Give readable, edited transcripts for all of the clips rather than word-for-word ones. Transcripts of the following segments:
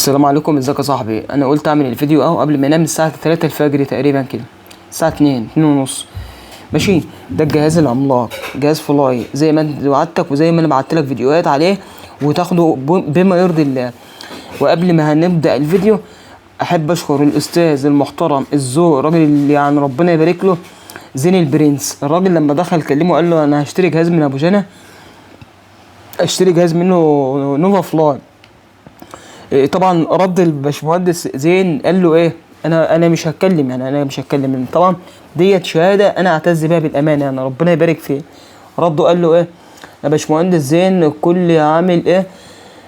السلام عليكم، ازيك يا صاحبي؟ انا قلت اعمل الفيديو اهو قبل ما انام الساعة 3 الفجر تقريبا كده، الساعة 2 2 ونص. ماشي، ده الجهاز العملاق، جهاز فلاي زي ما انت وعدتك وزي ما انا بعت لك فيديوهات عليه وتاخده بما يرضي الله. وقبل ما هنبدا الفيديو احب اشكر الاستاذ المحترم الذوق، الراجل اللي يعني ربنا يبارك له، زين البرنس. الراجل لما دخل كلمة قال له انا هشتري جهاز من ابو جنى، اشتري جهاز منه نوفا فلاي. إيه طبعا رد الباشمهندس زين قال له ايه، انا مش هتكلم، يعني انا مش هتكلم. طبعا ديت شهادة انا اعتز بيها بالامانة، يعني ربنا يبارك فيه. رده قال له ايه يا باشمهندس زين، كل عامل ايه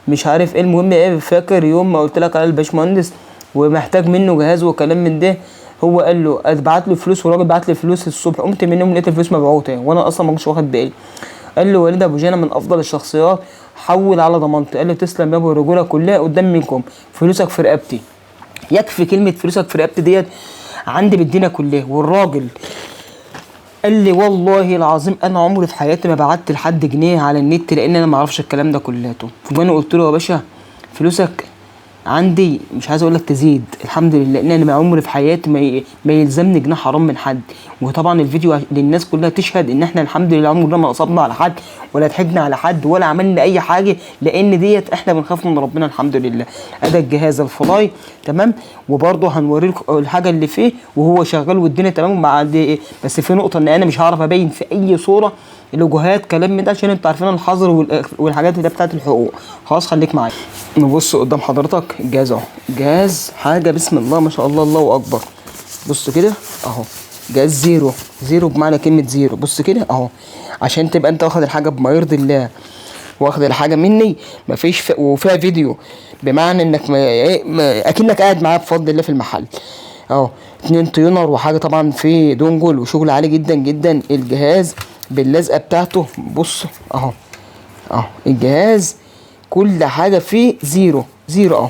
مش عارف ايه، المهم ايه، فاكر يوم ما قلت لك على الباشمهندس ومحتاج منه جهاز وكلام من ده؟ هو قال له ابعت له فلوس، والراجل بعت لي فلوس الصبح، قمت من النوم لقيت الفلوس مبعوته وانا اصلا ما كنتش واخد بالي. قال له وليد ابو جنى من افضل الشخصيات، حول على ضمانتي. قال له تسلم يا ابو الرجولة كلها قدام منكم، فلوسك في رقبتي. يكفي كلمة فلوسك في رقبتي ديت عندي بالدنيا كلها. والراجل قال لي والله العظيم انا عمري في حياتي ما بعت لحد جنيه على النت، لان انا ما اعرفش الكلام ده كلته. فانا قلت له يا باشا فلوسك عندي مش عايز اقول لك تزيد، الحمد لله، لان انا ما عمري في حياتي ما يلزمني جنيه حرام من حد. وطبعا الفيديو للناس كلها تشهد ان احنا الحمد لله عمرنا ما قصبنا على حد ولا ضحكنا على حد ولا عملنا اي حاجة، لان ديت احنا بنخاف من ربنا الحمد لله. ادي الجهاز الفلاي تمام، وبرضه هنوريلكم الحاجة اللي فيه وهو شغال والدنيا تمام. مع دي بس في نقطة ان انا مش هعرف ابين في اي صوره لوجوهات كلام من ده، عشان انتوا عارفين الحظر والحاجات اللي بتاعت الحقوق. خلاص خليك معايا. نبص قدام حضرتك الجهاز اهو، جهاز حاجة بسم الله ما شاء الله، الله اكبر. بص كده اهو، جهاز زيرو زيرو بمعنى كلمة زيرو. بص كده اهو، عشان تبقى انت واخد الحاجة بما يرضي الله، واخد الحاجة مني مفيش وفيها فيديو، بمعنى انك ما ايه ما اكنك قاعد معايا بفضل الله في المحل اهو. 2 tuner وحاجه، طبعا في dongle وشغل عالي جدا جدا. الجهاز باللزقه بتاعته، بص اهو اهو، الجهاز كل حاجة فيه زيرو زيرو اهو،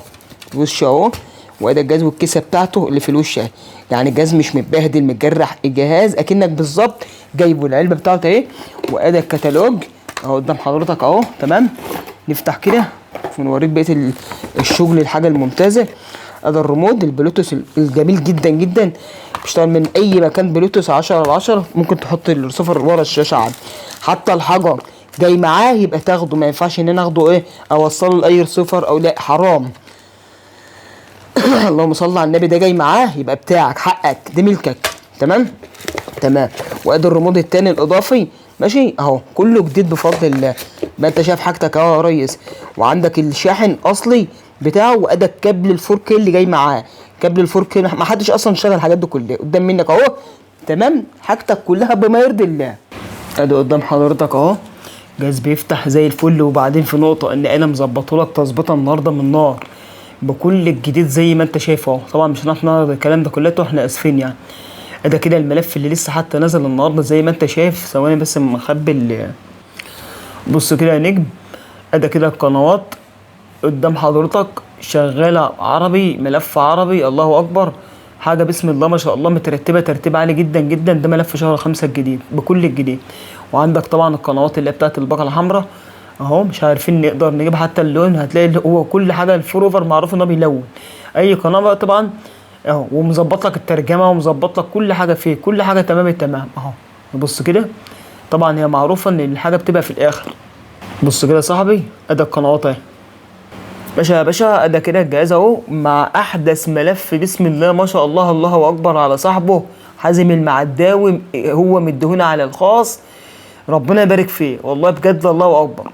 وش اهو. وادي الجهاز والكيسه بتاعته اللي في الوش اهي، يعني الجهاز مش متبهدل متجرح، الجهاز اكنك بالظبط جايبه العلبة بتاعته اهي. وادي الكتالوج اهو قدام حضرتك اهو تمام. نفتح كده ونوريك بقية الشغل، الحاجة الممتازة. ادي الريموت البلوتوث الجميل جدا جدا، بيشتغل من اي مكان بلوتوث 10 على 10، ممكن تحط الريسيفر ورا الشاشة عادي. حتى الحجر جاي معاه يبقى تاخده، ما ينفعش ان انا اخده ايه اوصله لاي ريسيفر او لا، حرام. اللهم صل على النبي، ده جاي معاه يبقى بتاعك، حقك، ده ملكك تمام تمام. وادي الريموت التاني الاضافي ماشي اهو، كله جديد بفضل الله. ما انت شايف حاجتك اهو يا ريس. وعندك الشاحن اصلي بتاعه، وادي الكابل الفور كي اللي جاي معاه، كابل الفور كي ما حدش اصلا شغل الحاجات دي كلها قدام منك اهو تمام. حاجتك كلها بما يرضي الله. ادي قدام حضرتك اهو، جهاز بيفتح زي الفل. وبعدين في نقطة ان انا مظبطه لك تظبيطه النهارده من نار بكل الجديد زي ما انت شايف اهو. طبعا مش هنعرف نعرض الكلام ده كله، احنا اسفين يعني. ادي كده الملف اللي لسه حتى نزل النهارده زي ما انت شايف. ثواني بس مخبي بص كده يا نجم، ادي كده القنوات قدام حضرتك شغالة عربي، ملف عربي، الله اكبر، حاجة بسم الله ما شاء الله مترتبة ترتيب عالي جدا جدا. ده ملف شهر 5 الجديد بكل الجديد. وعندك طبعا القنوات اللي بتاعت الباقه الحمراء اهو، مش عارفين نقدر نجيب حتى اللون، هتلاقي اللي هو كل حاجة الفور اوفر معروف ان هو بيلون اي قناة بقى طبعا اهو، ومظبط لك الترجمة ومظبط لك كل حاجة فيه، كل حاجة تمام التمام اهو. نبص كده، طبعا هي معروفة ان الحاجة بتبقى في الاخر. بص كده يا صاحبي، ادي القنوات اهي باشا يا باشا. ادي كده الجهاز اهو مع احدث ملف بسم الله ما شاء الله، الله اكبر على صاحبه حازم المعداوي، هو مديهونا على الخاص، ربنا يبارك فيه والله بجد الله اكبر.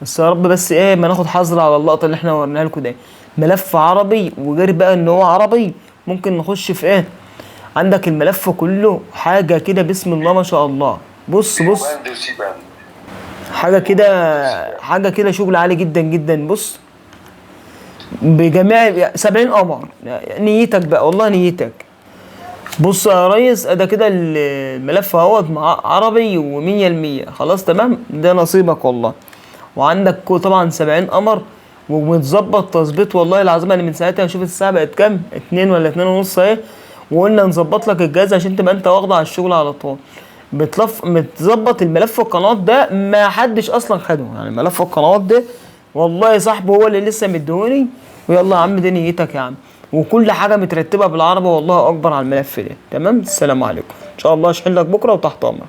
بس يا رب بس ايه ما ناخد حظر على اللقطة اللي احنا وريناها لكم ده. ملف عربي، وغير بقى ان هو عربي ممكن نخش في ايه، عندك الملف كله حاجة كده بسم الله ما شاء الله. بص بص حاجة كده، حاجة كده شغل عالي جدا جدا. بص بجميع 70 قمر، نيتك بقى والله نيتك. بص يا ريس، ده كده الملف اهوت مع عربي ومية المية خلاص تمام، ده نصيبك والله. وعندك طبعا 70 قمر ومتظبط تظبيط والله العظيم. انا من ساعتها اشوف الساعة بقت كام، 2 ولا اتنين ونص اهي، وقلنا نظبط لك الجهاز عشان تبقى انت واخده على الشغل على طول. متظبط الملف القنوات ده ما حدش اصلا خده، يعني ملف القنوات ده والله صاحبه هو اللي لسه مديهوني. ويلا يا عم دي نيتك يا عم، وكل حاجة مترتبة بالعربي، والله اكبر على الملف ده. تمام، السلام عليكم، ان شاء الله اشحن لك بكره وتحت امرك.